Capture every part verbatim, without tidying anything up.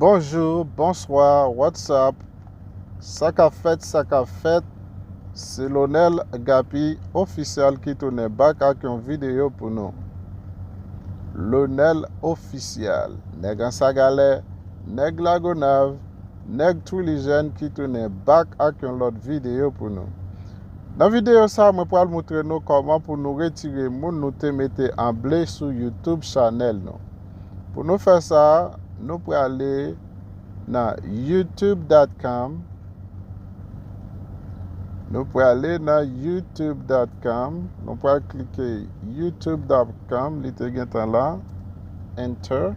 Bonjou, bonswa, what's up? Sa k ap fèt, sa k ap fèt? Se Lonel Gappy Official ki tounen back ak yon videyo pou nou. Lonel Official, nèg Ansagalè, nèg Lagonav, nèg Twilijèn ki tounen back ak yon lòt videyo pou nou. Nan videyo sa, mwen pral moutre nou kòman pou nou retire moun nou te mete an ble sou YouTube chanèl nou. Pou nou fè sa, nou prale nan youtube dot com. Nou prale nan youtube dot com. Nou pral klike youtube dot com. Li te gentan la. Enter.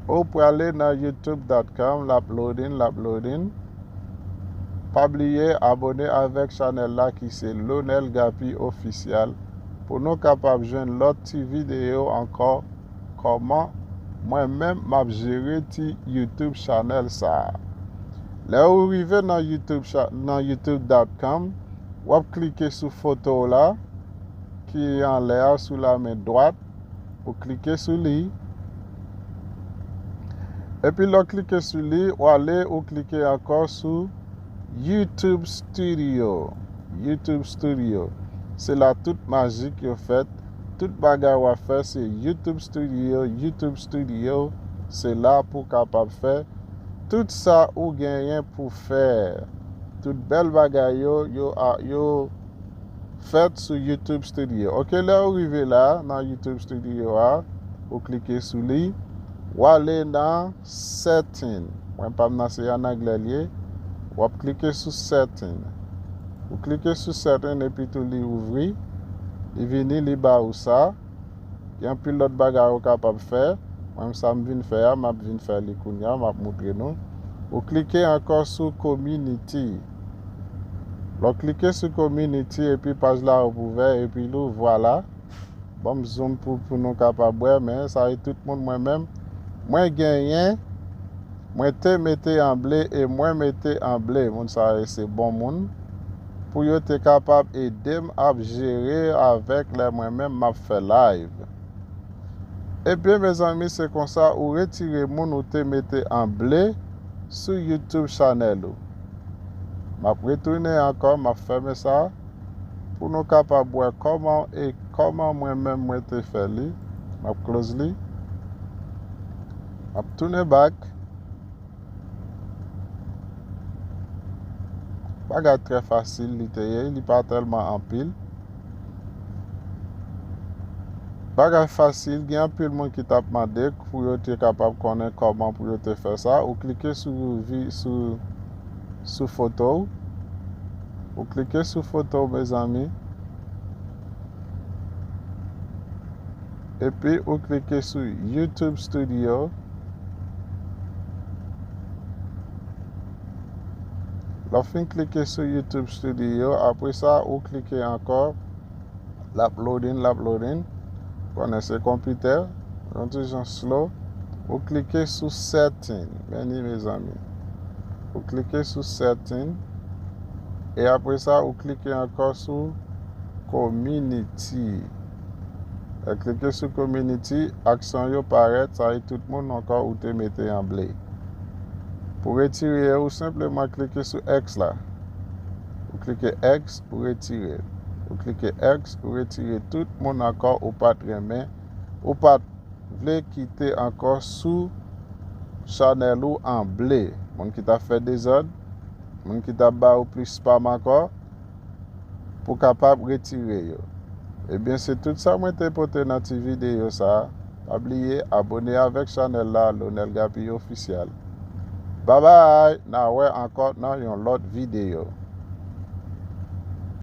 Ou prale nan youtube dot com. L ap loading, l ap loading. Pa bliye abone avèk chanèl la ki se Lonel Gappy Official pou nou kapab jwenn lòt ti videyo ankò kòman mwen menm m ap jere ti YouTube chanèl sa a. Lè ou rive nan YouTube cha- nan youtube dot com, w ap klike sou foto w la ki anlè a sou la men dwat. Ou klike sou li. Epi lè w klike sou li, w ale ou klike ankò sou YouTube Studio. YouTube Studio. Se la tout majik yo fèt. Tout bagay w ap fè se YouTube Studio, YouTube Studio. Se la pou w kapab fè tout sa ou genyen pou fè. Tout bèl bagay yo, yo, a- yo fèt sou YouTube Studio. Ok, lè ou rive la, nan YouTube Studio a, ou klike sou li, ou ale nan setting. Mwen pa m nan, se an anglè l ye. W ap klike sou setting. Ou klike sou setting epi tou li ouvri. Li vini, li ba ou sa. Gen anpil lòt bagay ou kapab fè. Mwen, sa m vin fè a, m ap vin fè li kounye a, m ap moutre nou. Ou klike ankò sou community. Lè w klike sou community epi paj la ap ouvè epi l ou vwala. Ban m zoom pou, pou nou kapab wè, men sa e tout moun mwen menm. Mwen genyen, mwen te mete an ble e mwen mete an ble. Moun sa e se bon moun. Pou yo te kapab ede m ap jere avèk lè mwen menm m ap fè live. Ebyen, mezanmi, se konsa ou retire moun ou te mete an ble sou YouTube chanèl ou. M ap retounen ankò, m ap fèmen sa pou nou kapab wè kòman e kòman mwen menm mwen te fè li. M ap close li. M ap tounen back. Bagay trè fasil li te ye, li pa tèlman anpil. Bagay fasil, gen anpil moun ki t ap mande pou yo te kapab konnen kòman pou yo te fè sa. Ou klike sou vi- sou, sou foto w. Ou klike sou foto w, mezanmi. Epi ou klike sou YouTube Studio. Lè w fin klike sou YouTube Studio, apre sa, ou klike ankò. L ap loading, l ap loading. Konnen se konpitè, yon ti jan slow. Ou klike sou setting. Men li, mezanmi. Ou klike sou setting. E apre sa, ou klike ankò sou community. Lè klike sou community, aksyon yo parèt, sa e tout moun ankò ou te mete an ble. Pou retire yo, ou senpleman klike sou X la. Ou klike X pou retire. Ou klike X pou retire tout moun ankò ou pa t renmen, ou pa t vle kite ankò sou chanèl ou an ble. Moun ki t ap fè dezòd, moun ki t ap ba ou plis spam ankò, pou kapab retire yo. Ebyen, se tout sa mwen te pote nan ti videyo sa a. Pa bliye abone avèk chanèl la, Lonel Gappy Official. Babay, n a wè ankò nan yon lòt videyo.